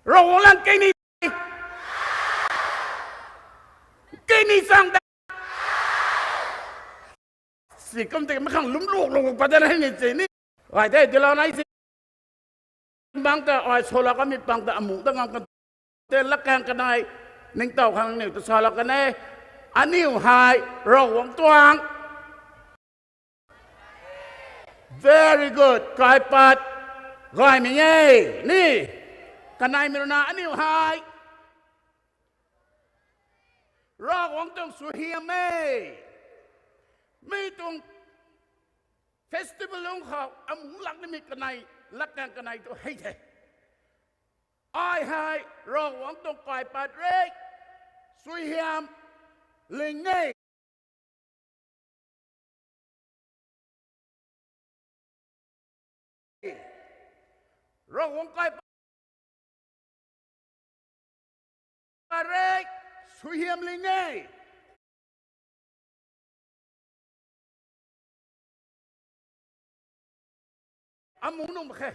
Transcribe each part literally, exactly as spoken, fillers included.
Ravguangc lan kei ni, kei ni chang ta. Si kum tei makhang lum luk luk pat da na ni si ni. Ai tei dilou nai si. Bang ta ai salou kamei pang ta amuh ta ngam kan te lakang kanei, ningtow khang niw ta salou kan e. Aniu hei Ravguangc tuang. Very good. Kaipat gaymei e ni. Kaneimei rui na aniu hei Ravguangc tuang suaihiam e. Mi tuang festival lungc khou amuh lak nimei kanei, lakang kanei tu hei the. Ai hei Ravguangc tuang kaipat rui suaihiam ling e. Ravguangc kaipat rui suaihiam ling e. Amuh nung mak khe.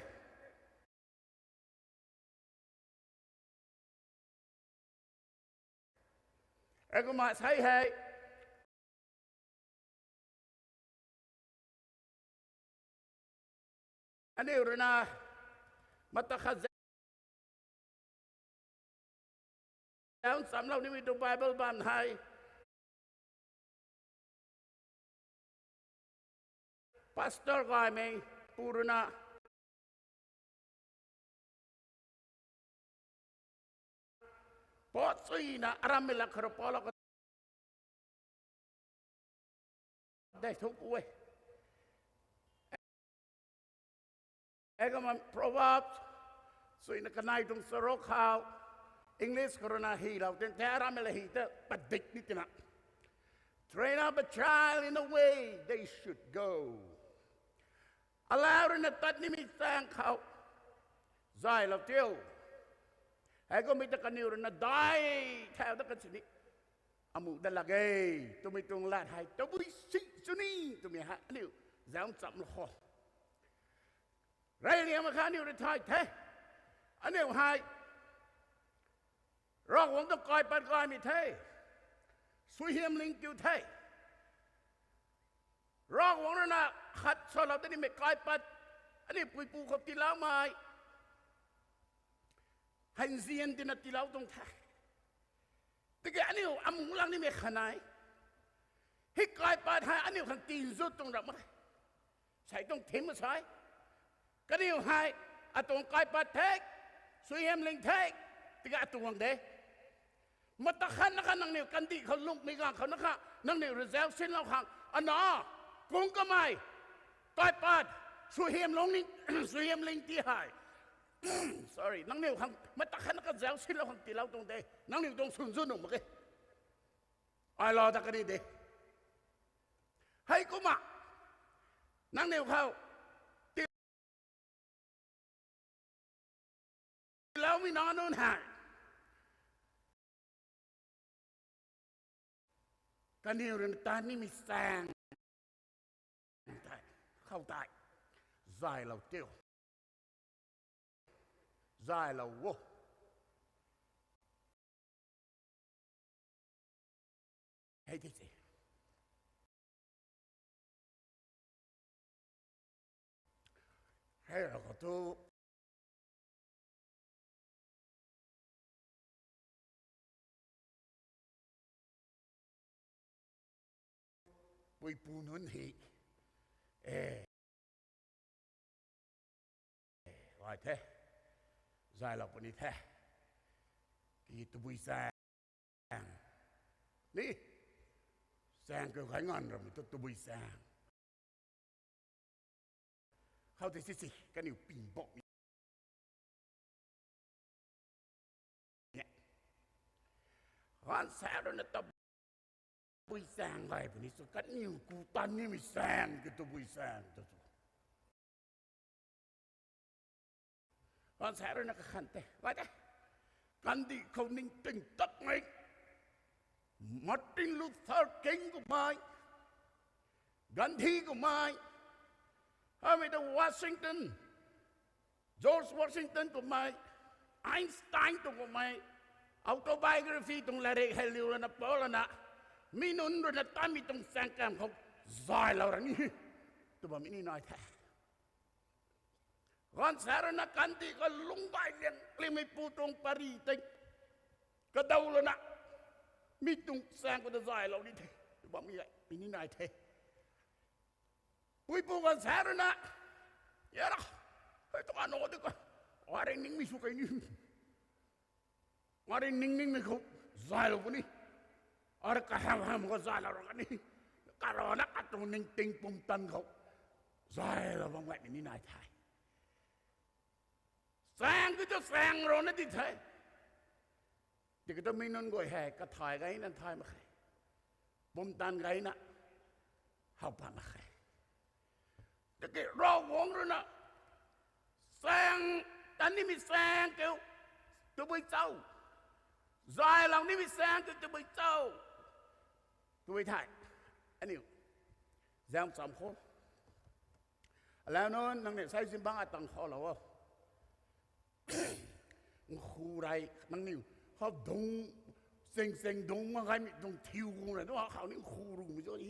Heikumna sei hei aniu rui na mata khat zauc nchamlou nimei tuang Bible bam hei pastor gaymei pu rui na pat suina arammei lak khou rui palou kan de thu ku e. Heikumna Proverbs suina kanei tuang charuk khou English khou rui na hylou tin the, arammei la hy ta padik ni tina. Train up a child in the way they should go. Alau rui na tat nimei chaeng khou zaylou tiu. Heikummei ta kaniw rui na dai thau dat kan sini amuh dat lak e twmei tuang lat hei tabui si sw ni twmei hei aniu zauc nchamlou kho. Reyliangmei kha aniu rui thay the. Aniu hei Ravguangc tuang kaipat gaymei the. Suaihiam ling kiu the. Ravguangc rui na khat salou ta nimei kaipat aniu puipu khou tiiloumei hei nzian tina tiilou tuang the. Tiki aniu amuh lak nimei khanei hei kaipat hei aniu khang tinzut tuang ram mak khe. Sei tuang thim mak sei. Kaniw hei atuang kaipat the, suaihiam ling the, tiki atuang de. Mata khat na kha nangniw kandih khou lungmei ganv khou na kha nangniw rui zauc sinlou khang ana kung kamei kaipat suaihiam lung ning, suaihiam ling ti hei sorry, nangniw khang mata khat na kha zauc sinlou khang tiilou tuang de. Nangniw tuang swn zun nuh mak khe. Ai lou ta kani de. Heikumna nangniw khou tiiloumei nac nunc hei kaniw rui na tat nimei chaeng tei khou tei zaylou tiu. Zaylou o. Hei tei se. Hei ra khou tu puipu nunc hei, e, gay the, zaylou puni the. Ki tabui chaeng ni, chaeng kiu khai nganv ramei tu tabui chaeng khou tei si si kaniw ping bok e. Gaanvsaekc rui na tabui chaeng gay puni sw, kaniw ku tan nimei chaeng kiu tabui chaeng tu sw. Gaanvsaekc rui na kakhan tei gay tei, kandih khou ningting tapmei Martin Luther King kummei, Gandhi kummei, hamei ta Washington, George Washington kummei, Einstein tuang kummei autobiography tuang latrik hei liu lana pau lana, mi nunc rui na tanmei tuang chaeng kaeng khou zaylou ra ni tw bammei ni nai the. Gaanvsaekc rui na kandih khou lungc gay liang liangmei pu tuang pary tei kadaw lana, mi tuang chaeng khou ta zaylou ni the tw bammei ni nai the. Puipu gaanvsaekc rui na, yara, hei tuang ano di ka, arui ningmei sw kei ni, arui ning ningmei khou zaylou puni, arui kaham ham khou zaylou ra kani, karana atuang ningting pumtan khou zaylou bam gaymei ni nai the. Chaeng kiu tu chaeng rana di the. Tiki tu mi nunc guay hei kathay gayna thay mak khe, pumtan gayna how pat mak khe. Tiki Ravguangc rui na chaeng, tanimei chaeng kiu tabui cho, zaylou nimei chaeng kiu tabui cho tw the. Aniu zaeng cham khou, alau nunc nangniw sai zingbangc atang khaulou o. Nkhu rei nangniw khou dungc, ching ching dungc mak gaymei tuang thiu guang rei tu khou ni nkhu rumei zo ni.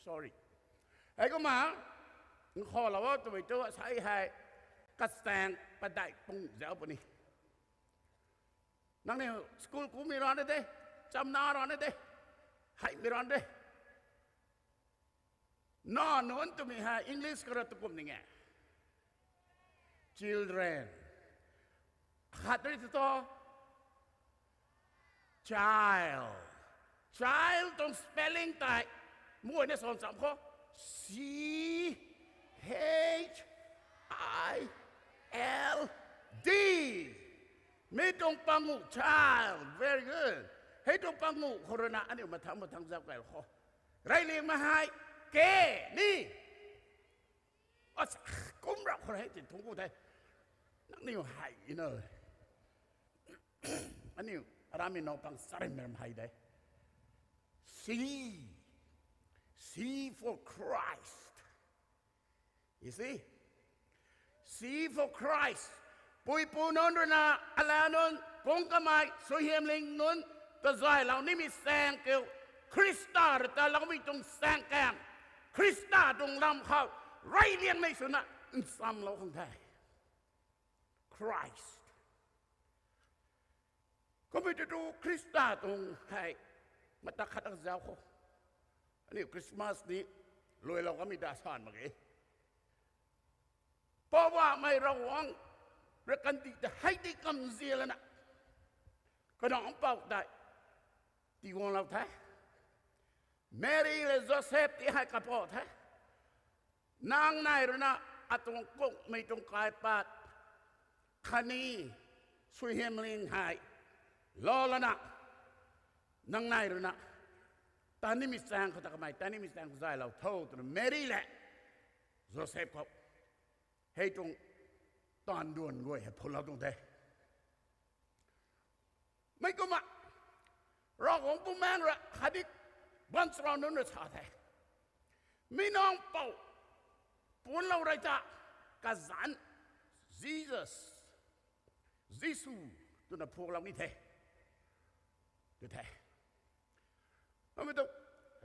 Sorry. Hei kumna, nkhaulou o twmei tu asei hei kachaeng padeih pung zauc puni. Nangniw school kumei rana de, chamna rana de, heimei rana de. Na nunc twmei hei English khou rui tu kum ning e. Children. Khat rui tu thu, child. Child tuang spelling tei, muayna san cham khou, C H I L D. Mi tuang panguh, child, very good. Hei tuang panguh khou rui na aniu mathang mathang zauc kei khou, reyliangmei hei ke ni. Asa, kum rap khou hei ti thungc ku the. Nangniw hei na, aniu aramei naw pang sarimei ram hei de. C, C for Christ. You see? C for Christ. Puipu nunc rui na, alau nunc, kung kamei, suaihiamling nunc, kazaylou nimei chaeng kiu, Khrista rui taloumei tuang chaeng kaeng, Khrista tuang lam khou reyliangmei swna nchamlou khang the. Christ. Kummei tu tu Khrista tuang hei, mata khat zauc khou, aniu Christmas ni luailou kamei ta san mak ge. Poubauhmei Ravguangc rui kandih ta hei di kamzian lana, kanac mpouh tei tiguanglou the. Meri le Joseph ti hei kapou the. Nang nei rui na atuang kungmei tuang kaipat khatni suaihiamling hei lou lana, nang nei rui na tanimei chaeng khou ta kamei, tanimei chaeng khou zaylou tho twna Meri le Joseph khou hei tuang taanv duan guay hei phulou tuang the. Mei kumna, Ravguangc Bumaengh rui khatni baanchara nunc rui sa the. Mi nunc pou punclou rey ta, kazanc, Jesus, Jisu, twna phuaklou ni the, tw the. Kummei tu,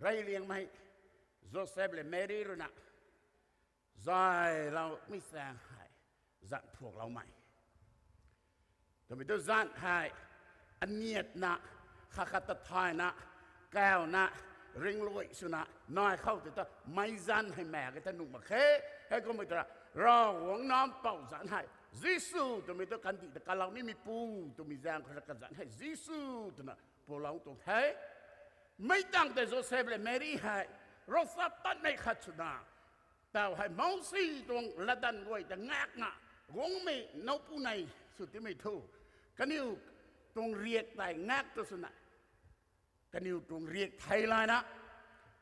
reyliangmei Joseph le Meri rui na zayloumei chaeng hei zanc phuakloumei twmei tu zanc hei aniatna, khat khat ta thayna, kauna, ringlui swna nai khou tei ta meic zanc hei mak ge ta nuh mak khe. Heikummei ta Ravguangc Nac Mpouh zanc hei Jisu twmei tu kandih ta kalou nimeipu twmei zaeng khou kazanc hei Jisu twna pulou tuang the. Meic tangv tei Joseph le Meri hei ravchaptatmei khat swna, tau hei Mousi tuang latdanv guay ta ngakna, guangmei nowpu nei sw timei thu, kaniw tuang riak tei ngak tu swna, kaniw tuang riak theilayna,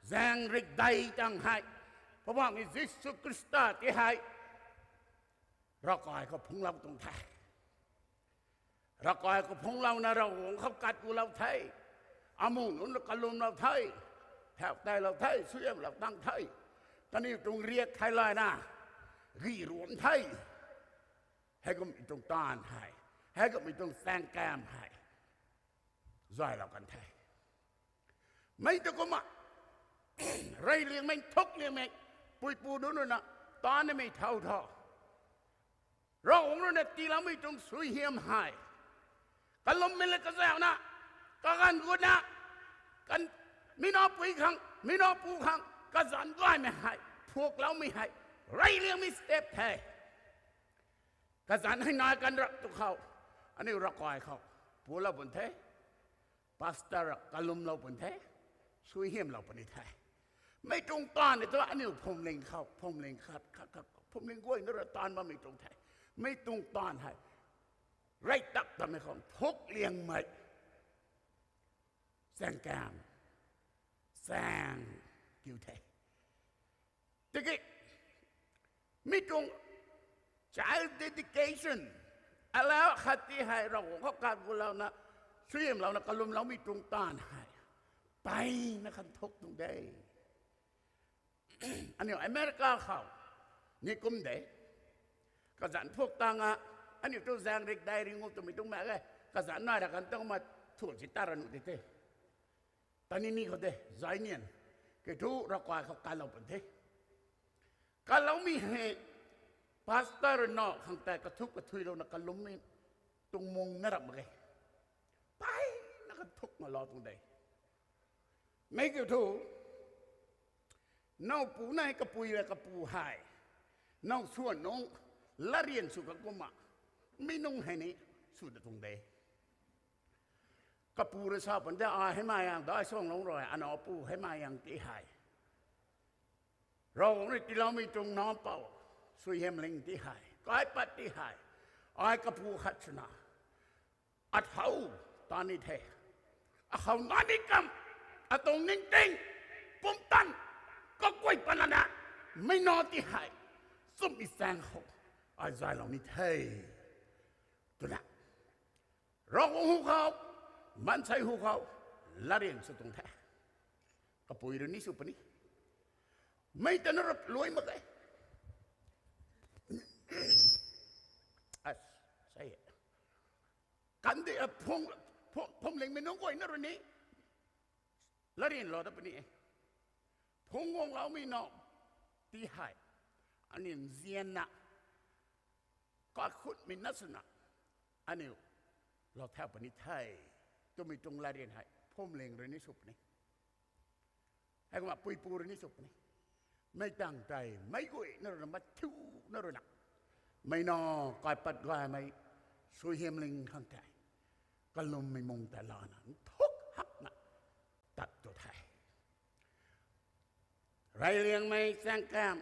zaeng rikdei tangv hei Poubauhmei Jisu Khrista ti hei ravkai khou phungclou tuang the. Ravkai khou phungclouna Ravguangc khou kat kulou the. Amu nunc kalumlou the. Thau teilou the, suaihiamlou tang the. Kaniw tuang riak theilayna, gih ruam the. Heikummei tuang taanv hei, heikummei tuang chaeng kam hei zaylou kan the. Mei tu kumna, reyliangmei, nthukliangmei, puipu nunc rui na taanv nimei thow tho, Ravguangc rui na tiiloumei tuang suaihiam hei, kalummei le kazauhna, kaganv gutna, kan, mi nac pui khang, mi nac pu khang kazanc gaymei hei, phuakloumei hei, reyliangmei step the. Kazanc hei nai kan rap tu khou, aniu ravkai khou pulou pun the, pastor kalumlou pun the, suaihiamlou puni the. Mei tuang taanv hei thu aniu phuamling khou, phuamling khat, khat, khat, phuamling guayna rui taanv bammei tuang the. Mei tuang taanv hei, rey tak tamei khou nthukliangmei chaeng kam, chaeng kiu the. Tiki, mi tuang child dedication, alau khat ti hei Ravguangc khou kat gulouna, suaihiamlouna kalumloumei tuang taanv hei, mpeyna kan nthuk tuang de. Aniu America khou ni kum de. Kazanc phuak tang a, aniu tu zaeng rik dai ring u twmei tuang mak e. Kazanc nai ra kan tuang ma, thuan si ta ra nuh di the. Tani ni khou de, zai nian, kei thu ravkai khou kalou pun the. Kaloumei hei, pastor nac khang tei kathup kathuilouna kalummei tuang mung na rap mak ge. Mpeyna kan nthuk ngalou tuang de. Mei kiu thu, nac pu nai kapui le kapu hei, nac swan nungc latryan sw kan kumna, mi nungc hei ni sw da tuang de. Kapu rui sa pun the, ai hei mai ang dai suang lungc rui, anac pu hei mai ang ti hei, Ravguangc rui tiiloumei tuang nac pou, suaihiamling ti hei, kaipat ti hei, ai kapu khat swna, athau ta ni the. Akhou nai ni kam, atuang ningting, pumtan, kaguay patna na, mei nac ti hei, chumhmei chaeng khou, ai zaylou ni the, twna, Ravguangc hu khou, maansei hu khou, latryan sw tuang the. Kapui rui ni sw puni. Mei ta na rap luai mak e. As, sei. Kandih, a, phung, phung, phuamlingmei nunc guayna rui ni latryan lou ta puni e. Phung guangloumei nac ti hei, aniu nzianna, kaikhunhmei na swna, aniu lou thau puni the, twmei tuang latryan hei phuamling rui ni sw puni. Heikumna puipu rui ni sw puni. Mei tang tei, meic guayna rui na, mathiuna rui na, mei nac kaipat gaymei, suaihiamling khang tei, kalummei mung tei lana, nthuk hakna tat tu the. Reyliangmei chaeng kam,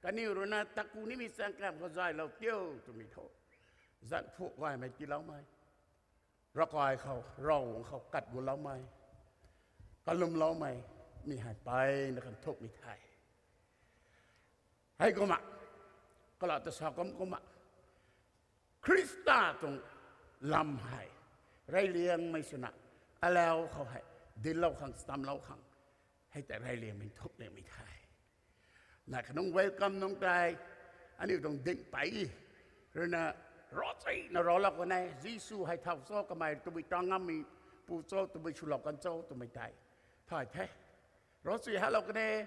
kaniw rui na taku nimei chaeng kam khou zaylou tiu twmei thu, zanc phuak gaymei tiiloumei, ravkai khou, Ravguangc khou kat guloumei, kalumloumei, mi hei mpeyna kan nthukmei the. Heikumna, kalau ta sa kum kumna, Khrista tuang lam hei, reyliangmei swna, alau khou hei, dinclou khang, chamlou khang, hei tei reyliangmei nthuk liangmei the. Na kanunc welcome nungc tei, aniu tuang dinc pei rui na, ravchuina raclou kan e, Jisu hei thau cho, kamei tabui ta ngammei pu cho, tabui swlou kan cho twmei tei thay the. Ravchui halou kan e,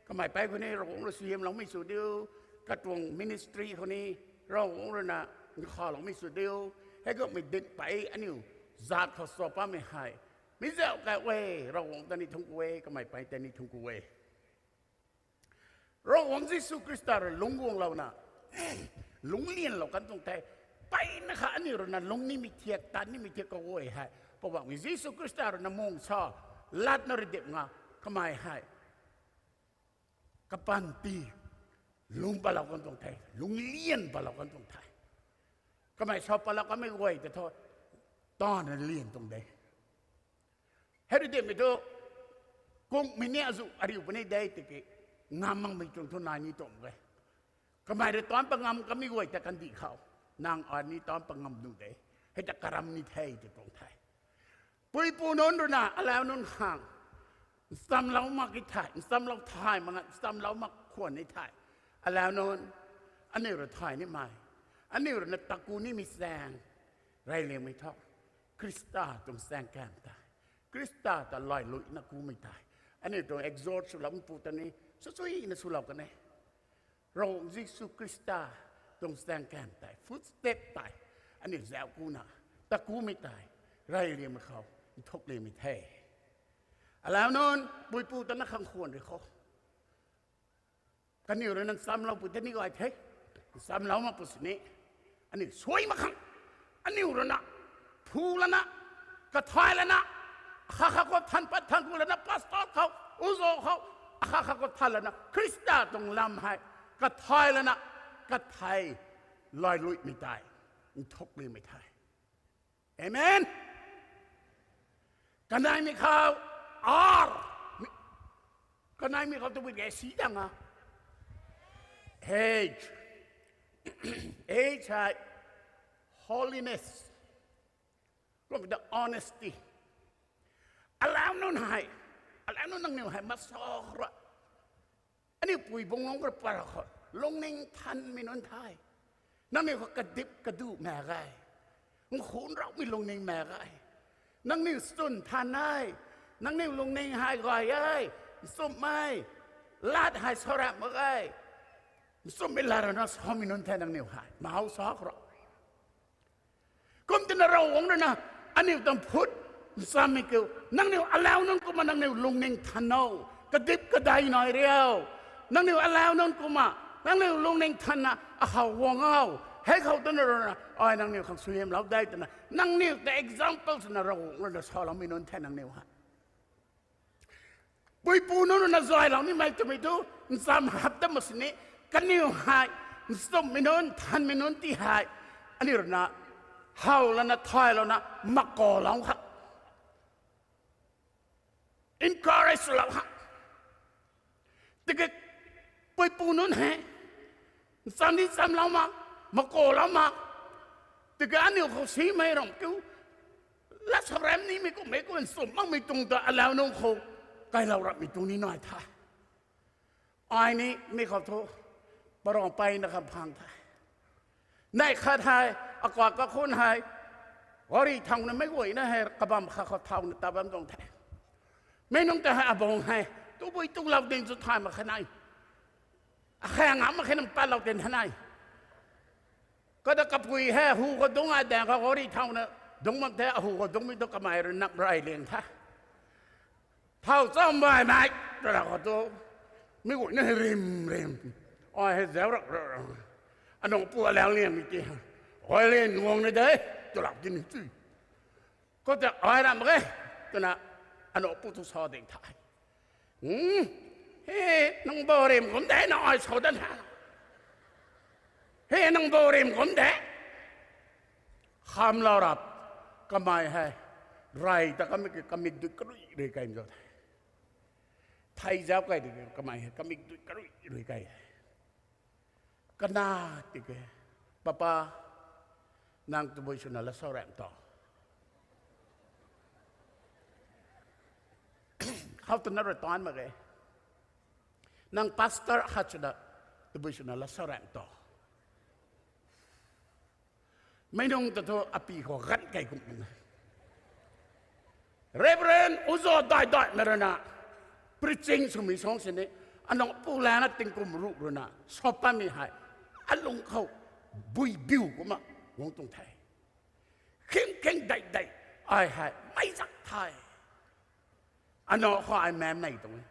kamei pei khou ni Ravguangc rui suaihiamloumei sw diu, katuang ministry khou ni Ravguangc rui na nkhavloumei sw diu, heikummei dinc pei aniu zaat khou sa pammei hei, mi zauc kai e, Ravguangc ta ni thungc ku e, kamei pei ta ni thungc ku e. Ravguangc Jisu Khrista rui lungc guanglouna, lungc lianlou kan tuang the, mpeyna kha aniu rui na lungc nimei thiak, tat nimei thiak kaguay hei, Poubauhmei Jisu Khrista rui na mung sa, latna rui dip nga, kamei hei, kapanty, lungc patlou kan tuang the, lungc lian patlou kan tuang the. Kamei sa patlou kanmei guay ta thu, tana lian tuang de. Hei rui dipmei thu, kungmei ni azuh ariu puni de tiki, ngam makmei tuang thu nai ni tuang e. Kamei rui taanc pat ngam kanmei guay ta kandih khou, nang ai ni taanc pat ngam nuh de. Hei ta karam ni the tw tuang the. Puipu nunc rui na, alau nunc khang, nchamlou mak ki the, nchamlou thay mak, nchamlou mak khwan ni the. Alau nunc, aniu rui thay nimei, Aniu rui na taku nimei chaeng reyliangmei thu, Khrista tuang chaeng kan tei, Khrista ta lailuina kumei tei, aniu tuang exhort swloumei pu ta ni swsuina swlou kan e. Ravguangc Jisu Khrista tuang chaeng kan tei, footstep tei aniu zauc kuna takumei tei reyliangmei khou nthuk liangmei the. Alau nunc puipu ta na khang khwan rui khou, kaniw rui na nchamlou pui tei ni gay the. Nchamlou mak pu sini, aniu suai mak khang, aniu rui na phu lana, kathay lana, akha kha khou than pat than ku lana, pastor khou, uzo khou, akha kha khou than lana, Khrista tuang lam hei kathay lana, kathay lailuimei tei nthuk liangmei the. Amen. Kaneimei khou, ar, kaneimei khou tabui ge si dang a, H, H hei holiness, kum ta honesty. Alau nunc hei, alau nunc nangniw hei masok ra, aniu pui bungc lungc kar par khou lungning thanmei nunc the. Nangniw khou kadip kadu mak ge, nkhun raumei lungning mak ge. Nangniw chwn than e, nangniw lungning hei gay e, nchumhmei lat hei sa ramh mak ge. Nchumhmei lat rui na samei nunc the nangniw hei, mauc sa khou ra. Kum tina Ravguangc rui na aniu tuang phut nchammei kiu, nangniw alau nunc kumna nangniw lungning than o, kadip kadai nai riu. Nangniw alau nunc kumna nangniw lungning thanna akhou guang o. Hei khou twna rui na ai nangniw khang suaihiamlou de twna nangniw ta example swna Ravguangc rui na saloumei nunc the nangniw hei. Puipu nunc rui na zaylou nimei twmei thu, ncham hap ta mak sini, kaniw hei nchumhmei nunc, nthanmei nunc ti hei aniu rui na how lana thaylouna makalou kha, encourage lou kha. Tiki puipu nunc hei ncham ni nchamlou mak, makalou mak. Tiki aniu khou simei ramh kiu, lat sa ramh nimei kummei ku nchumh makmei tuang ta alau nunc khou kailou ramhmei tuang ni nai the. Ai ni mi khou thu parang peyna kham phang the. Neih khat hei, akua kakhun hei, gari thauna meic guayna hei kabam kha khou thauna ta bam tuang the. Mi nunc ta hei abang hei tubui tulou ding chu thay mak khe nai, akhaeng ngam mak khe nang patlou tin the nai. Kata kapui hei hu khou dungc ai daeng khou gari thauna dungc bam the, ahu khou dungcmei tu kamei rui nap rey liang the. Thau cham baihmei twra khou tu, mi guayna hei rim rim, ai hei zauc rak ra, anunc pu alau liangmei ti, ai lian guang ni de, twlou tini chu. Khou ta ai ram mak ge, twna anunc pu tu sa ding the. He, nang bou rim kum de, nang ai sa dan the. He, nang bou rim kum de. Khamlou rap, kamei hei rey ta kamei ki kamik dui karui rui kai mzau the. Thei zauc kai di kamei hei kamik dui karui rui kai. Kana tiki, Papa, nang tabui swna lat sa ramh to. Khou twna rui taanc mak ge. Nang pastor khat swna tabui swna lat sa ramh to. Meic nunc ta thu api khou ganv kei kum na, Reverend uzo dai daimei rui na preaching swmei sang sini, anunc pu lana tingkum ruh rui na sa patmei hei alung khou bui biu kumna guang tuang the. Khing khing dei dei, ai hei meic zak the. Anunc khou ai mam nei tuang e.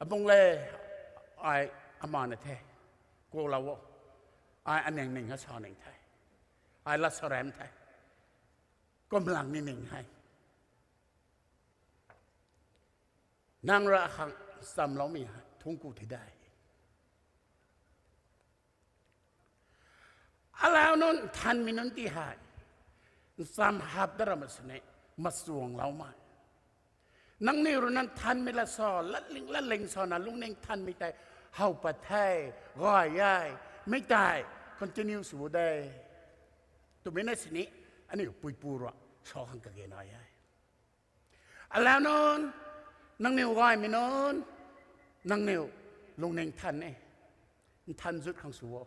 Abung le, ai ama na the, kulou o, ai aning ning a sa ning the, ai lat sa ramh the, kumlang ni ning hei, nang rui akhang chamloumei hei thungc ku the de. Alau nunc nthanmei nunc ti hei ncham hap da ra mak sini, machuangloumei. Nangniw rui na nthanmei lat sa, latling latling sa na lungning nthanmei tei how pat the, gay e, mi tei continue sw de twmei na sini, aniu puipu rui sa khang kage nai e. Alau nunc, nangniw gaymei nunc, nangniw lungning nthan e, nthan zut khang sw o.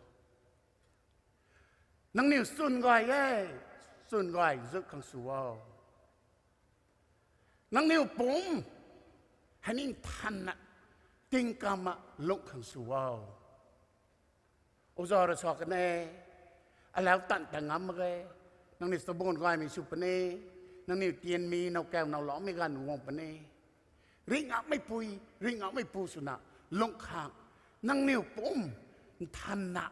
Nangniw chwn gay e, chwn gay zuk khang sw o. Nangniw pumc hei ning thanna, tingkamna lung khang sw o. Uza rui sa kan e, alau tan ta ngam mak ge, nangniw tabun gaymei sw puni, nangniw tianmei now kau now loumei ganv guang puni. Ringh ngammei pui, ringh ngammei pu swna, lung khang, nangniw pumc nthanna,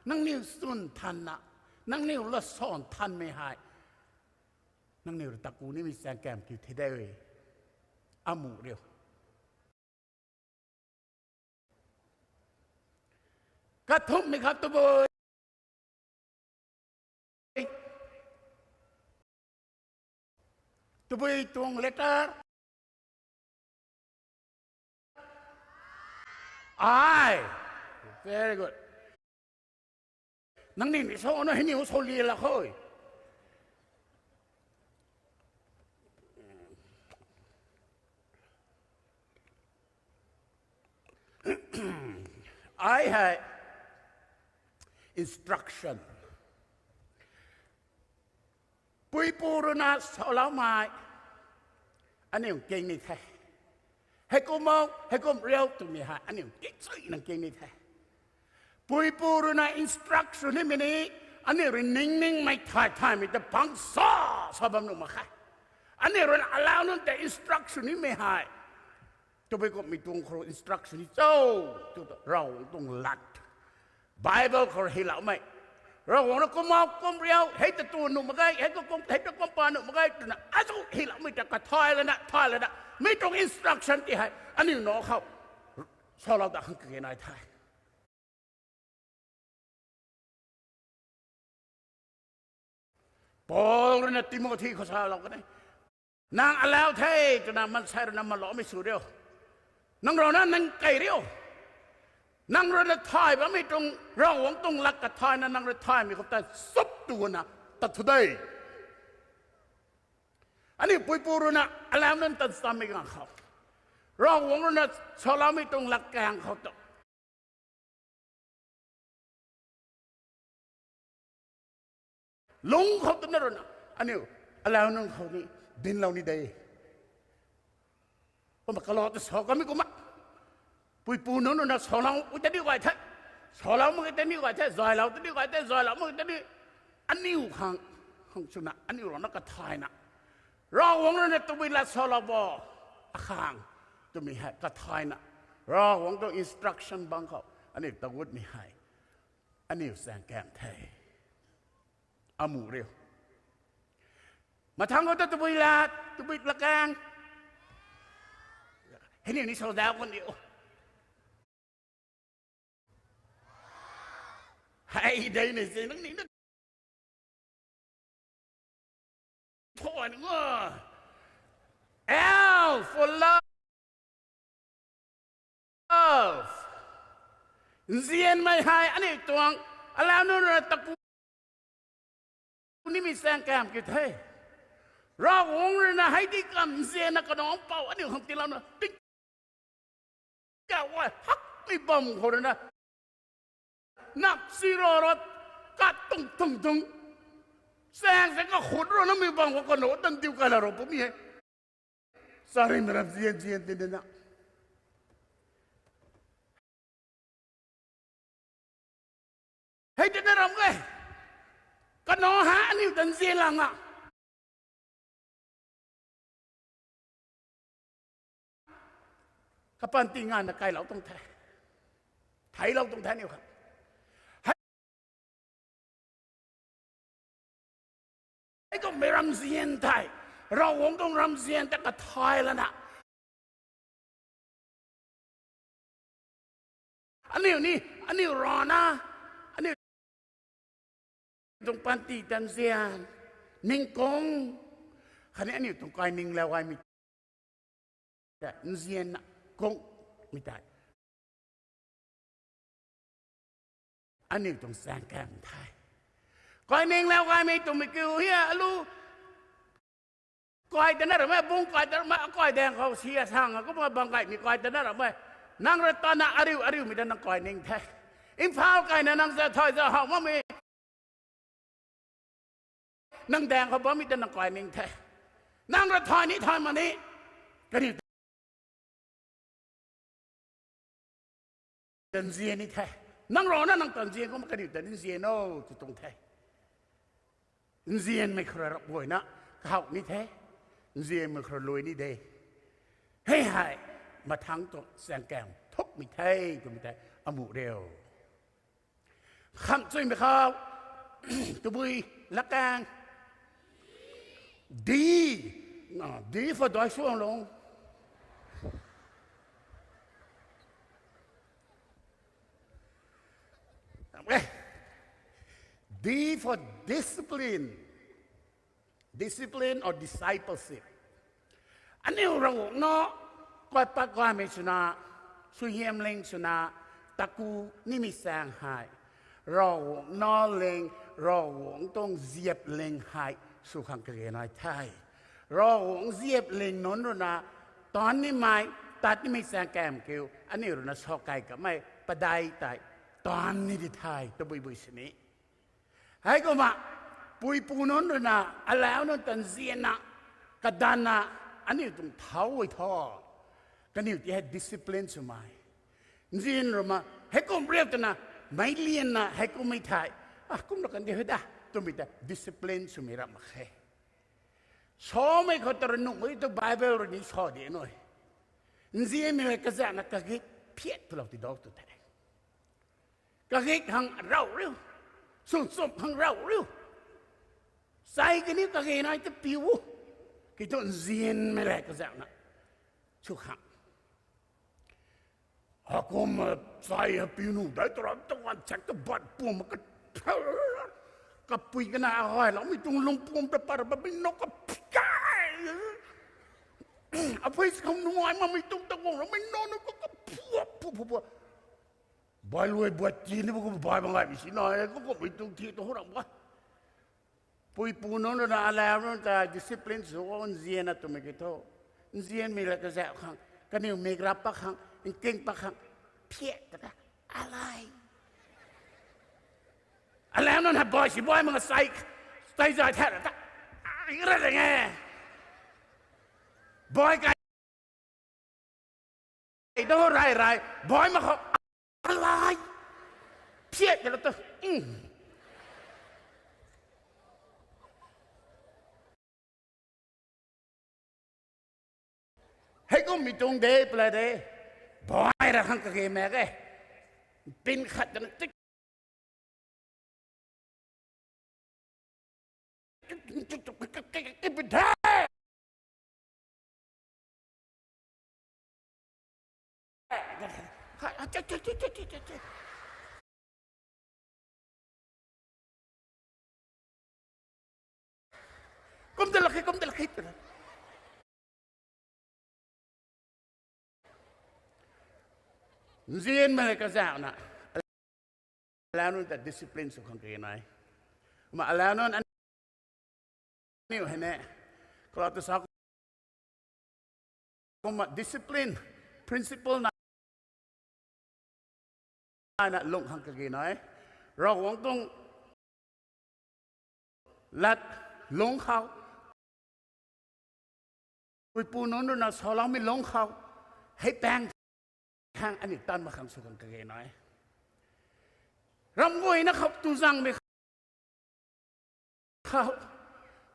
nangniw chwn nthanna, nangniw lat sa nthanmei hei, nangniw rui taku nimei chaeng kam kiu the de, amu riu. Kathumhmei khat tabui, tabui tuang letter I. Very good. Nangniw ni sa na hei niw sa li la khou. I hei instruction. Puipu rui na saloumei, aniu king ni the. Heikum o, heikum riu twmei hei aniu kingchuina king ni the. Puipu rui na instruction nimei ni, aniu rui ningningmei thay thaymei ta pang sa, sa bam nuh mak khe. Aniu rui na alau nunc ta instruction nimei hei, tabui kumhmei tuang khou instruction ni cho, tu ta Ravguangc tuang lat, Bible khou hyloumei, Ravguangc rui kum o, kum riu, hei ta tu nuh mak ge, hei ta kum, hei ta kum pa nuh mak ge twna azu hyloumei ta kathay lana, thay lana, mi tuang instruction ti hei aniu nac khou salou ta khang kage nai the. Paul rui na Timothy khou salou kan e, nang alau the twna maansei rui na maloumei sw riu. Nang rui na nang kei riu. Nang rui na thay bammei tuang, Ravguangc tuang lat kathayna nang rui thaymei khou ta chup twna tat thu de. Aniu puipu rui na alau nunc tan chammei ganv khou, Ravguangc rui na saloumei tuang latkaeng khou tu lung khou twna rui na, aniu alau nunc khou ni dinclou ni de. Kumna kalou ta sa kamei kumna, puipu nunc rui na salou u ta ni gay the, salou mak ta ni gay the, zaylou ta ni gay the, zaylou mak ta ni, aniu khang, khang swna aniu rui na kathayna, Ravguangc rui na tabui lat salou bo, akhang, twmei hei kathayna, Ravguangc tuang instruction bang khou aniu tagutmei hei aniu chaeng kam the. Amu riu. Mathangc khou ta tabui lat, tabui latkaeng, hei niw ni sa zau kan diu. Hei dei ni se nang ni na, tho ni nga, L for love. Nzianmei hei aniu tuang alau nunc rui na taku nimei chaeng kam kiu the. Ravguangc rui na hei di kam nzianna kanac mpouh aniu khang tiilouna, tingkauh gay hakmei bam khou rui na, nap si ro ro, kat tuang tuang tuang, chaeng se kakhut rui na mi bam khou kanac tan diu kala ro pumei hei, charynmei ram nzian nzian tina, hei tina ram e, kanac hei aniu tan nzian lang a, kapanty nganvna kailou tuang the, theiclou tuang the aniu khang. Hei kumhmei ramzian thei, Ravguangc tuang ramzian ta kathay lana, aniu ni, aniu rana, aniu tuang panty tan nzian, ningkung, khatni aniu tuang kaininglau gaymei ta nzianna kungmei tei aniu tuang chaeng kam the. Kaininglau gaymei twmei kiu hia alu, kai tana ramei, bung kai tana ramei, akai daeng khou si asang kumna bang gaymei kai tana ramei, nang rui tana ariu ariumei ta nang kaining the. Imphal kaina nang za thay za how makmei Nang daeng khou bammei ta nang kai ning the. Nang ra thay ni thay ma ni. Kaniw ta nzian ni the. Nang rana nang ta nzian kumna kaniw ta ni nzian o, tw tuang the. Nzianmei khou rui rap guayna kahaw ni the. Nzianmei khou rui lui ni de. Hei hei, mathangc tuang chaeng kaeng thukmei the, twmei tei amuh riu. Kham chuimei khou, tabui lakaeng. D, ah, D for daic suang lung. Eh, D for discipline. Discipline or discipleship. Aniu Ravguangc nac, kaipat gaymei swna, suaihiamling swna, taku nimei chaeng hei, Ravguangc nac ling, Ravguangc tuang ziap ling hei sw khang kage nai the. Ravguangc ziap ling nunc ruina, taanv nimei, tat nimei chaeng kaeng kiu, aniu ruina sa key kamei padeih tei, taanv ni di the, tabui bui sini. Heikumna, puipu nunc ruina, alau nunc ta nzianna, kadanna, aniu tuang thau e thu. Kaniw ti hei discipline swmei. Nzian rui ma, heikum riap twna, meic lianna, heikummei thei. Ah, kumna kandi hei da, twmei ta discipline swmei ram mak khe. Samei khou ta rui nuhmei tu Bible rui ni sa di nui. Nzianmei hei kazauhna kagik phiat twlou ti dau tw the. Kagik khang rav riu. Swnchumh khang rav riu. Sai kaniw kage nai ta piu. Kiu thu nzianmei le kazauhna. Sw khang. Akum, sai ha piu nu dai tu ram ta wan chak ta bat pum ka, kapui kana agayloumei tuang lungpum ta par bammei na ka, apui kham nungai makmei tuang ta guang rammei na nu ka, ka phu, phu, phu, phu. Bai luai buat ti ni bu kum bai bang gaymei si na, e, ka kummei tuang thi tu hu ram ba. Puipu nunc ruina alau nunc ta discipline sw o, nzianna twmei kiu thu. Nzianmei la kazauh khang, kaniw mik rap pat khang, nking pat khang, phiat ta ta, alai. Alau nunc hei bai si bai mak sai, sai zay the ra ta, ai ra ra nge. Bai kai Ei, dou rai rai, bai mak khou, alai, phiat de la tu. Heikum mi tuang de, pla de, bai ra khang kage mak e. Pin khat twna tik Kum de lak khe, kum de lak khe twna. Nzianmei kazauhna. Alau nunc ta discipline sw khang kage nai. Kumna alau nunc aniu hei ne, kalau tu sa kumna discipline, principle na, na lung khang kage nai. Ravguangc tuang lat lungc khou, puipu nunc ruina saloumei lungc khou, hei paeng khang aniu tan mak khang sw khang kage nai. Ramguayna khou tu zangmei khou,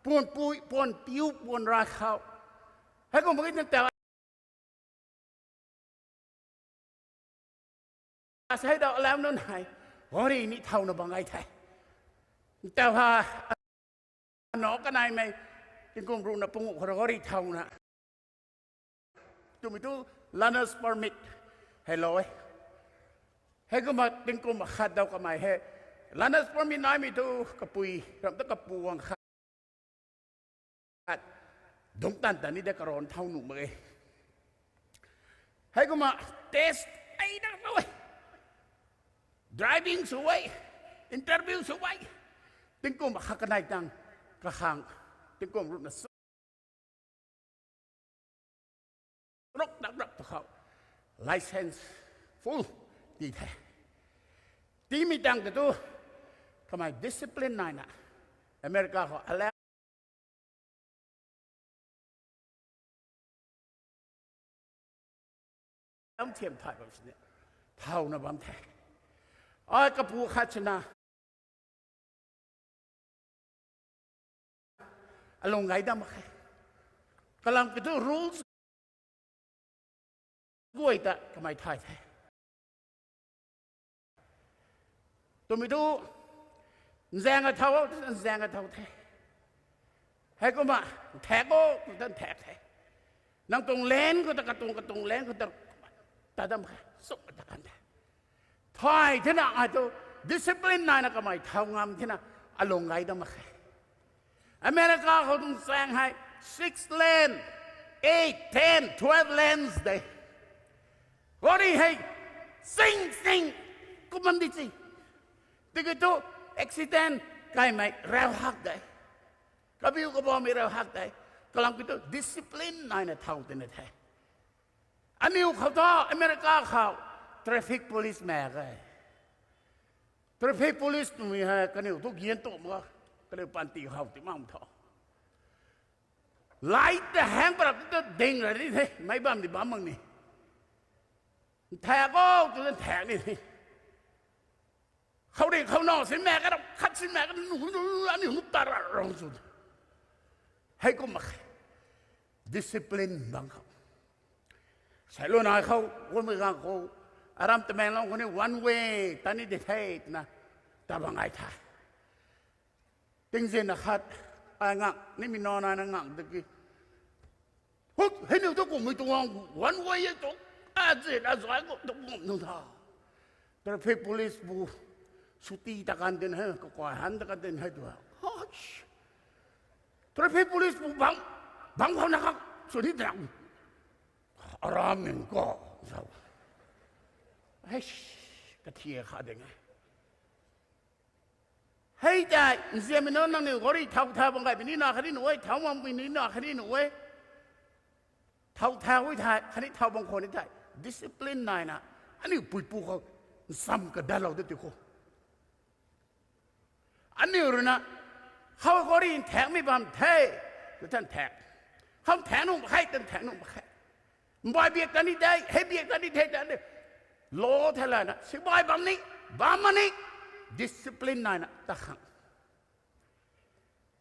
puan pui, puan piu, puan rai khou, heikum mak ge nang ta sei dau alau nunc hei, gari ni thauna bang ai the. Tau ha, ano kanaimei, tingkum ruhna panguh khou gari thauna. Twmei tu learner's permit hei lou e. Heikumna tingkum khat dau kamei hei learner's permit naimei tu kapui, ram ta kapu guang khat dungc tan tan ni de karon thau nuh mak e. Heikumna test ei dang lou e. Driving sw e, interview sw e. Tingkum khat kanei tang kakhang, tingkum ruhna ruk dak rap tu khou, license full ti the. Tiimei tang ta tu, kamei discipline naina, America khou alau siam thay bam sini thauna bam the. Ai kapu khat sina alung gay dam mak khe. Kalam kiu thu rules guay ta kamei thay the. Twmei thu, nzaeng a thau, nzaeng a thau the. Heikumna, nthak o, tw ta nthak the. Nang tuang land khou ta katuang, katuang land khou ta, ta dam khe, suk ta kan the. Thay thena ai thu, discipline naina kamei thau ngam thena, alung gay dam mak khe. America khou tuang chaeng hei, six lane, eight, ten, twelve lanes de. Gari hei, sing sing, kum bam di si. Tiki thu, accident kaimei rau hak de. Kabiu kabamei rau hak de. Kalam kiu thu discipline naina thau tina the. Aniu khou thu America khou traffic police mak ge. Traffic police twmei hei kaniw thu gian tu mak, kaniw panty khou ti mak thu. Light ta hang parap tu ding ra ni the, meic bam di bam mak ni. Nthak o, tw ta nthak ni the. Khou ri khou na sin mak ka, khat sin mak ka, nu, nu, aniu nu ta ra rong sw. Heikumna khe. Discipline bang khou. Sailuan ai khou, guangmei gang khou, aram Tamenglong khou ni one way ta ni di the twna, ta bang ai the. Tingzin na khat, ai ngak, nimei nac nai na ngak diki. Huk, hei niw thu kummei tuang, one way e tu, a zin, a zai khou tu kum nu tha. Traffic police bu, suti ta kan din hei, kakai han ta kan din hei tu. Traffic police bu bang, bang khou na kak, sw ni dang. Aram ning ko, sa. Hei, kathia kha ding e. Hei tei, nzianmei nunc nangniw gari thau tha bang gay puni na khatni nuh e, thau mak puni na khatni nuh e. Thau tha ui thei, khatni thau bang khou ni thei, discipline naina, aniu puipu khou, nsam kadalou de ti khou. Aniu rui na, khou gari nthaekmei bam the, tu tan thaek. Khou nthaek nuh mak khe, tan thaek nuh mak khe. Mbai biak ta ni de, hei biak ta ni de, ta ni. Law thei lana, sibai bam ni, bam ma ni, discipline naina, ta khang.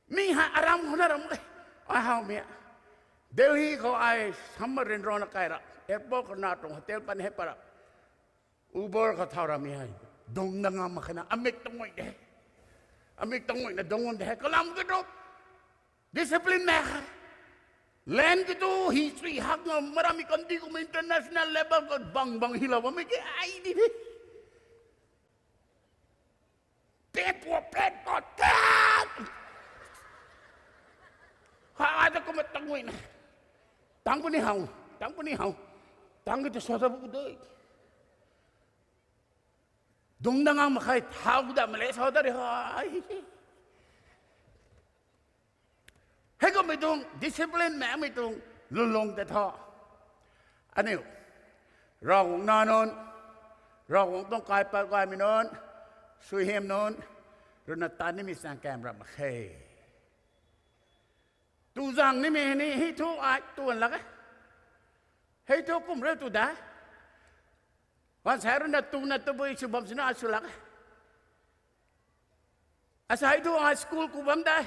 Mi hei aram khou na ram de. Ai hawmei. Delhi khou ai summer rin rana kai ra. Airport khou na tuang hotel pan hei para. Uber khou thau ramei hei. Dung na ngam mak khe na, amik tuang ngui de. Amik tuang ngui na dung ngam de. Kalam kiu thu, discipline mak khe. Land kiu thu, history hak ngam, maramei kandih kum international level khou bang bang hilou bammei ki ai di the. Pet pua, pet pua, tat! Ha, ai ta kumna tang guay na. Tang puni how, tang puni how. Tang kiu ta sa ta bu de. Dung da ngam mak khe, thau da male sa ta ri hai. Heikummei tuang discipline makmei tuang lwnlung tei thu, aniu Ravguangc nac nunc, Ravguangc tuang kaipat gaymei nunc, suaihiam nunc rui na tat nimei chaeng kam ram mak khe. Tu zaeng nimei ni hei thu ai tuan lak e. Hei thu kum rui tu da. Gaanvsaekc rui na tuna tabui sw bam sina ai sw lak e. Asei thu ai school ku bam de.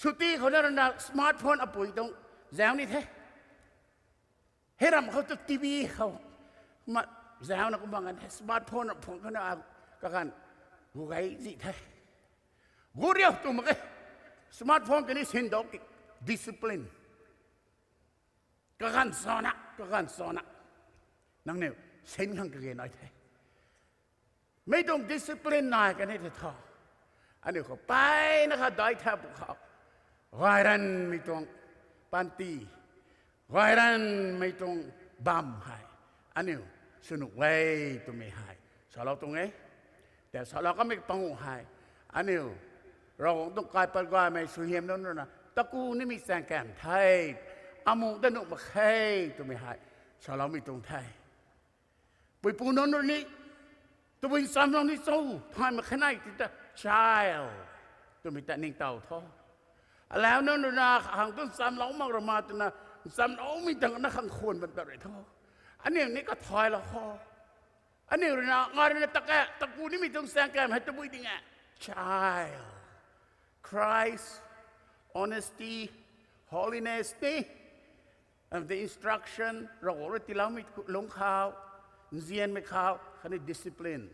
Chutti khou na rui na smartphone apui tuang zauc ni the. Hei ram khou tu TV khou ma zauc na kum bang kan the, smartphone phone khou na kaganv gu gay zi the. Gu riu tu mak e. Smartphone kani sindou ki discipline. Kaganv sana, kaganv sana. Nangniw sin khang kage nai the. Mei tuang discipline nai kani the thu, aniu khou mpeyna kha dai tha bu khou, gayranmei tuang panty, gayranmei tuang bam hei aniu sw nuh e twmei hei salou tuang e. Tei salou kamei panguh hei aniu Ravguangc tuang kaipat gaymei suaihiam nunc rui na taku nimei chaeng kam the, amu ta nuh mak khe twmei hei saloumei tuang the. Puipu nunc rui ni, tabui nchamlou ni cho, thay mak khe nai ti ta, child twmei ta ningtow tho. Alau nunc rui na khang tu nchamlou mak ra ma twna, nchamloumei tang na khang khwan ban ta rui tho. Aniu ni kathaylou kho. Aniu rui na, ngai rui na, taku nimei tuang saeng kam hei tabui ding e. Child. Christ, honesty, holiness ni, and the instruction, Ravguangc rui tiiloumei lungc khou, nzianmei khou khatni discipline.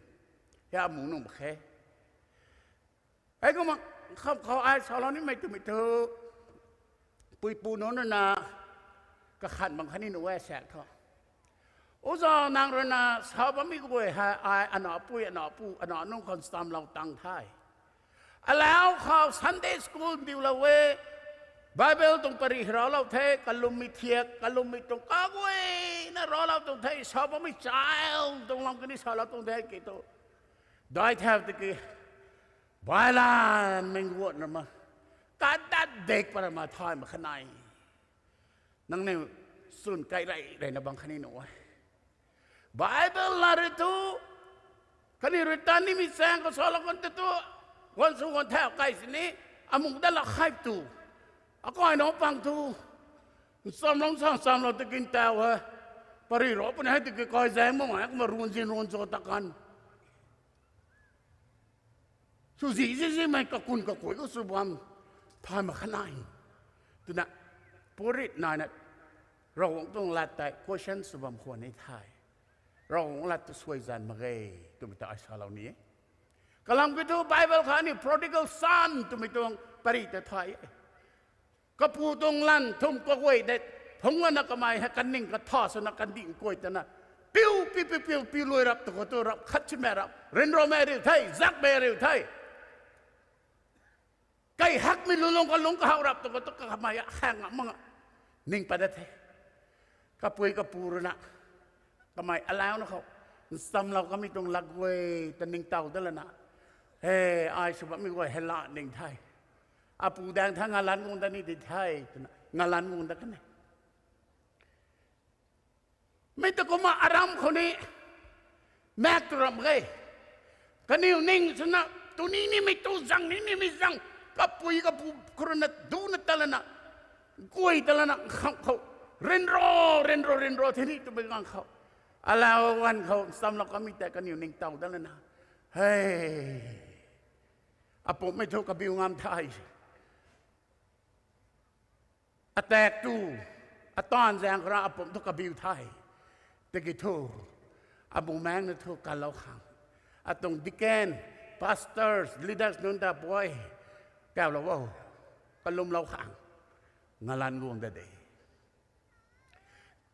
Hei amu nung mak khe. Hei kumna, kham khou ai salou nimei twmei thu, puipu nunc rui na, kakhan bang khatni nuh e saek thu. Uza nang rui na sa bammei guay hei ai anapui, anapu, ana nunc khou nchamlou tang the. Alau khou Sunday school ndiulou e, Bible tuang pary hei raclou the, kalummei thiak, kalummei tuang kaguayna raclou tuang the, sa bammei child tuang lam kani salou tuang de ki tu. Dai thau tiki, bailanmei guatna ma, kadat dek para ma thay mak kha nai. Nangniw chwn kai rey reyna bang khatni nuh e. Bible lat rui thu, khatni rui tan nimei chaeng khou salou kan te tu, guan sw guan thau kai sini, amu dat lak khay tu, akai nunc pang tu, nchamlou sa nchamlou tiki ntau he, pary rac puni hei tiki kai zaeng mak e kumna run zin run cho ta kan. Swzi zizimei kakun kakui khou sw bam thay mak kha nai. Twna, purit naina, Ravguangc tuang lat tei question sw bam khwan ni the. Ravguangc lat tu suai zan mak ge, twmei ta ai salou ni e. Kalam kiu thu Bible khou ni prodigal son twmei tuang pary ta thay e. Kapu tuang lan thum kaguay de, phungc lana kamei hei kaning katha swna kandih kuay tana, piu, piu, piu, piu, piu luai rap tu khou tu rap khat simei rap, ryanramei riu the, zakmei riu the. Kai hakmei lulung kalung kahaw rap tu khou tu kamei akhang mak nga, ning pat dat the. Kapui kapu rui na, kamei alauna khou, nchamlou kamei tuang lak guay ta ningtow dat lana, he, ai sw bammei guay hei la ning the. Apu daeng tha ngalanc guang dat ni di the, twna ngalanc guang dat kan e. Mi ta kumna aram khou ni, maek tu ram ge. Kaniw ning swna, tu ni nimei tu zang ni nimei zang, kapui kapu khou rui na duna ta lana, guay ta lana khang khou, ryanra, ryanra, ryanra the ni twmei ganv khou, alau ganv khou nchamlou kamei tei kaniw ningtow dat lana, he, apumcmei thu kabiu ngam the. Atak tu, ataanv zaeng khou ra apumc thu kabiu the. Tiki thu, abumaengc na thu kalou khang, atuang deacon, pastors, leaders nunc ta puai, kaulou o, kalumlou khang, ngalanc guang dat de.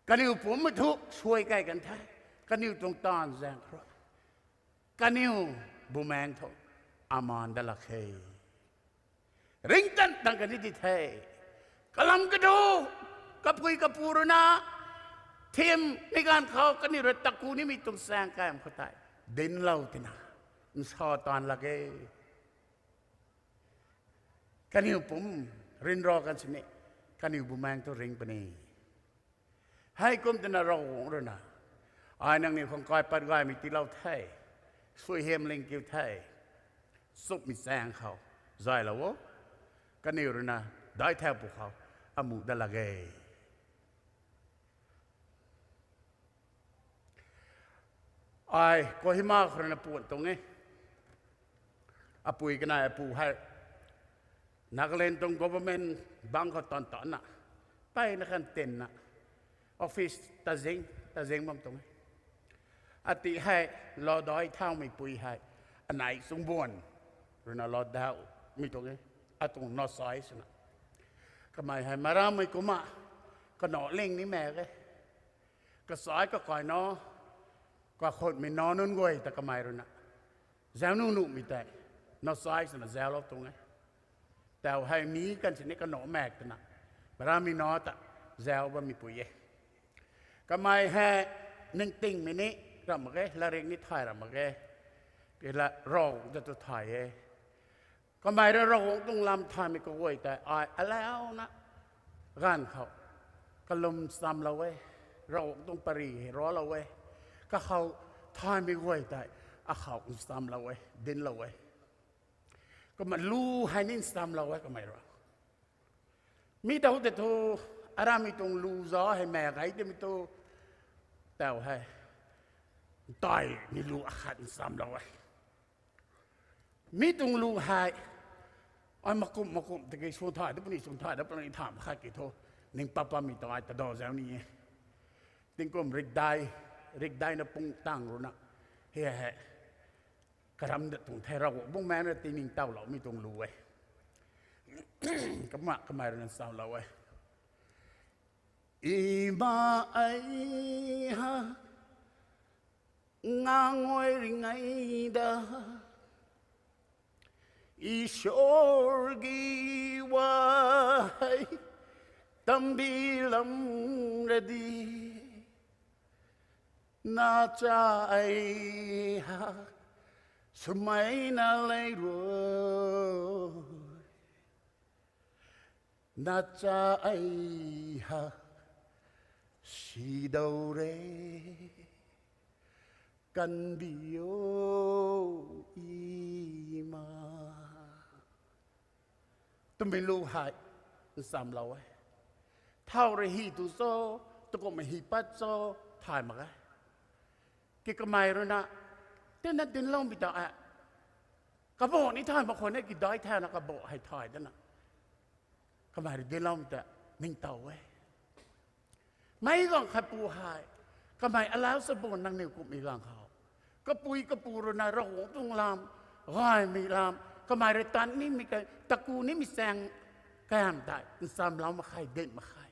Kaniw pumcmei thu suai kai kan the, kaniw tuang taanv zaeng khou ra. Kaniw bumaengc thu, amaan dat lak khe. Ringctan tang kani di the. Kalam kadu, kapui kapu rui na, thim mi ganv khou kaniw rui taku nimei tuang saeng kam khou tei, dinclou tina, nsa taanv lak e. Kaniw pumc, ryanra kan sini, kaniw bumaengc thu ring puni. Heikum twna Ravguangc rui na, ai nangniw khang kaipat gaymei tiilou the, suaihiamling kiu the, chumhmei chaeng khou, zaylou o, kaniw rui na, daic thau pwkhou, amu dat lak e. Ai Kohima khou rui na puan tuang e. Apui kanei apu hei, Nagaland tuang government bangc khou tan tanna, mpeyna kan tinna, office tazing, tazing bam tuang e. Ati hei, lou daic thaumei pui hei, anei Chungbuan rui na lou daumei tuang e, atuang nowsai swna. Kamei hei marammei kumna, kanac ling ni mak ge. Kasai kakai nac, kakhunmei nac nunc guay ta kamei rui na, zauc nuh nuhmei tei, nowsai swna zauclou tuang e. Tau hei mi kan sini kanac mak twna, marammei nac ta, zauc bammei pui e. Kamei hei, ningtingmei ni, ram mak ge, latrik ni thay ram mak ge. Kila Ravguangc ta tu thay e. Kamei rui Ravguangc tuang lam thaymei kaguay tei ai alauna ganv khou kalum nchamlou e, Ravguangc tuang pary hei raclou e, kakhou thaymei guay tei akhou nchamlou e, dinclou e. Kumna lu hei ni nchamlou e kamei rui. Mi tau tei thu, arammei tuang lu zauc hei mak ge twmei thu, Tau hei, ntaimei lu akhat nchamlou e. Mi tuang lu hei, ai makumh makumh tiki suan thay da puni, suan thay da puni thamh khat ki thu, ning pat patmei tuang ai ta daw zau ni e. Tingkum rikdai, rikdaina pung tang runa, hei hei, karam dat tuang the, Ravguangc Bumaengh rui tiningtowloumei tuang lu e. Kumna kamei rui na nchamlou e. Ima ei ha, ngang ai ring ei da, Ishwar ki wahei tambi lam ra di. Na cha ei ha, swmei na lei rui. Na cha ei ha, sidau re, kandih o ima. Twmei lu hei, nchamlou e. Thau rui hy tu cho, tukumhmei hy pat cho, thay mak e. Ki kamei rui na, tina dincloumei ta e. Kabah ni thay mak khwan e, kidai thana kabah hei thay dana. Kamei rui dincloumei ta ningtow e. Meic gaanv khat pu hei, kamei alau sa bun nangniw kumhmei gaanv khou, kapui kapu rui na Ravguangc tuang lam, gaymei lam, kamei rui tan nimei ka, taku nimei chaeng kam tei nchamlou mak khe, dinc mak khe.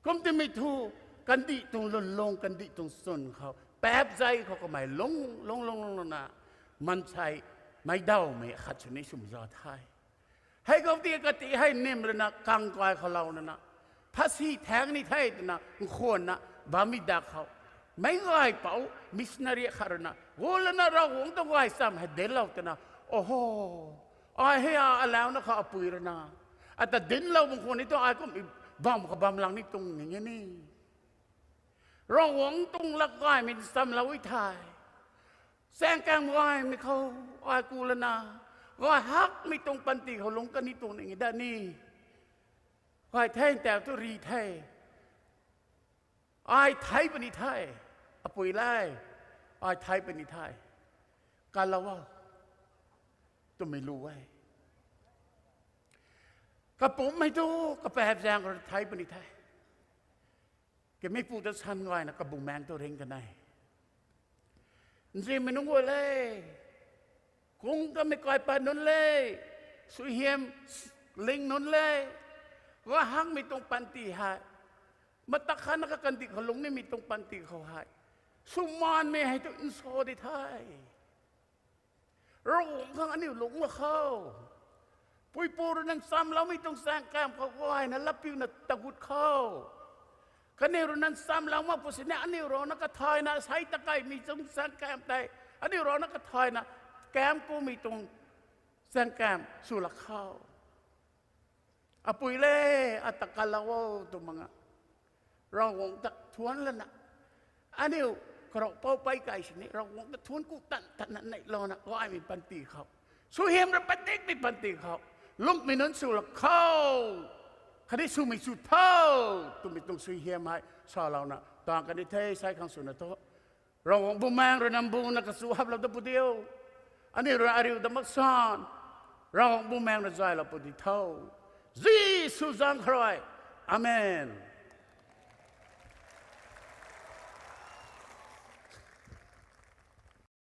Kum timei thu, kandih tuang lwnlung, kandih tuang chwn khou, paap zei khou kamei lung, lung, lung, lung, lung na, mansei, meic dawmei khat sw ni swmei za the. Hei khou ti kati hei nim rui na kang kai khou lou nana, phasi thaeng ni the twna nkhwanna bammei dak khou, meic gaypouc missionary khat rui na, gu lana Ravguangc tuang gaychamv hei dinclou twna, oho, ai hei a alauna khou apui rui na, ata dinclou bam khwan ni tu ai kum bam khou bam lang ni tuang ning e ni. Ravguangc tuang lat gaymei nchamlou e the. Chaeng kam gaymei khou, ai ku lana, gay hakmei tuang panty khou lungc kan ni tuang ning e da ni. Gay the, ntau tu ri the. Ai thei puni the. Apui le, ai thei puni the. Kalou o. Twmei lu e. Kapumc hei tu, kapaap zaeng khou thei puni the. Kameipu ta san gayna kabumaengc tu ring kan e. Nzianmei nunc guay le, kung kamei kaipat nunc le, suaihiam ling nunc le, gay hakmei tuang panty hei, mata khatna kakandih khou lungc nimei tuang panty khou hei, swmaanmei hei tu nsa di the. Ravguangc khang aniu lungc mak khou, puipu rui na nchamloumei tuang chaeng kam khou gayna latpiuna tagut khou, kaniw rui na nchamlou mak pu sini aniu rui na kathayna sei ta kaimei tuang chaeng kam tei, aniu rui na kathayna kam kumei tuang chaeng kam sw lak khou, apui le, ata kalou o tw mak nga, Ravguangc ta thuanc lana, aniu karaupou pei kai sini Ravguangc ta thuanc ku tan tanna neihlouna gaymei panty khou, suaihiam rui padikmei panty khou, lungcmei nunc sw lak khou, khatni swmei sw tho, twmei tuang suaihiam hei salouna tang kan ni the. Sei khang swna thu, Ravguangc Bumaengc rui na mbuna kachu haplou ta pu diu. Aniu rui ariu ta mak san, Ravguangc Bumaengc rui zaylou pu di tho. Jisu zaeng khou rui. Amen.